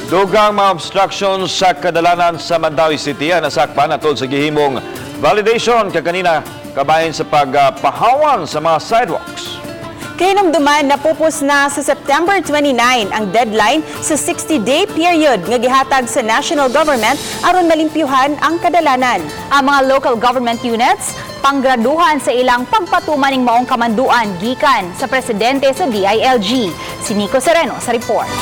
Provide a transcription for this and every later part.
Dugang mga obstructions sa kadalanan sa Mandaue City ang nasakpan atol sa gihimong validation kaganina kabahin sa pagpahawan sa mga sidewalks. Kahinumduman, napupos na sa September 29 ang deadline sa 60-day period nga gihatag sa national government aron malimpyuhan ang kadalanan. Ang mga local government units panggraduhan sa ilang pagpatuman ning maong kamanduan gikan sa presidente sa DILG. Si Nico Sereno sa report.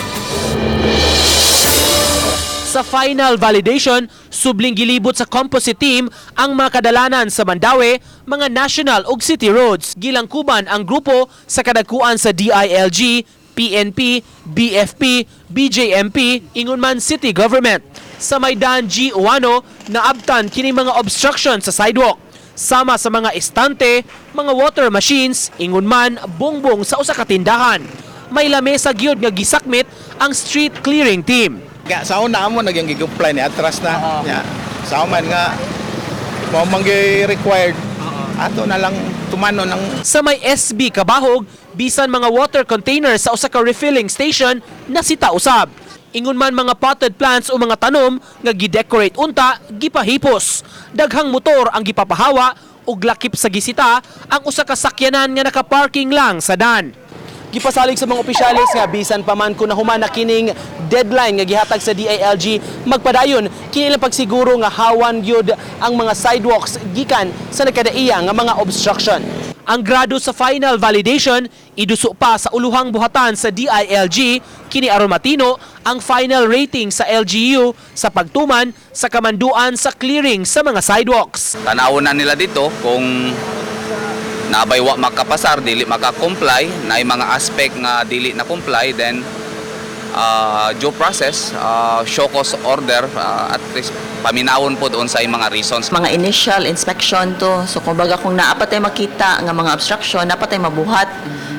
Sa final validation, subling gilibot sa composite team ang mga kadalanan sa Mandaue, mga national ug city roads. Gilangkuban ang grupo sa kadagkuan sa DILG, PNP, BFP, BJMP, ingon man city government. Sa Maidan G. Uano, naabtan kini mga obstruction sa sidewalk sama sa mga estante, mga water machines, ingon man bongbong sa usa ka tindahan. May lamesa gyud nga gisakmit ang street clearing team. Nga, sa una amo nagyang gi-comply ni atras na. Nya. Sa man nga mao man gyud required ato na lang tumano ng Sa may SB Kabahog, bisan mga water container sa usa ka refilling station nasita usab. Ingon man mga potted plants o mga tanom nga gidecorate unta, gipahipos. Daghang motor ang gipapahawa ug lakip sa gisita ang usa ka sakyanan nga nakaparking lang sa dan. Gipasalig sa mga opisyales nga bisan pa man kung nahuman na kining deadline nga gihatag sa DILG, magpadayon kini ilang pagsiguro nga hawan gyud ang mga sidewalks gikan sa nagkadaiya nga mga obstruction. Ang grado sa final validation iduso pa sa uluhang buhatan sa DILG kini aron matino ang final rating sa LGU sa pagtuman sa kamanduan sa clearing sa mga sidewalks. Tanawon na nila dito kung nabay wa makapasar, dili maka-comply, na mga aspect nga dili na comply, then due process, show cause order, at least paminawon po doon sa mga reasons. Mga initial inspection to. So kumbaga kung naa pa tay makita nga mga obstruction, naa pa tay mabuhat.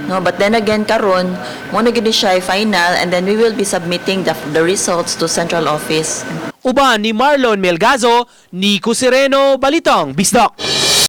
No, but then again karon mo na gid ni siya final and then we will be submitting the results to central office. Uban ni Marlon Melgazo, Nico Sereno, Balitang Bisdak.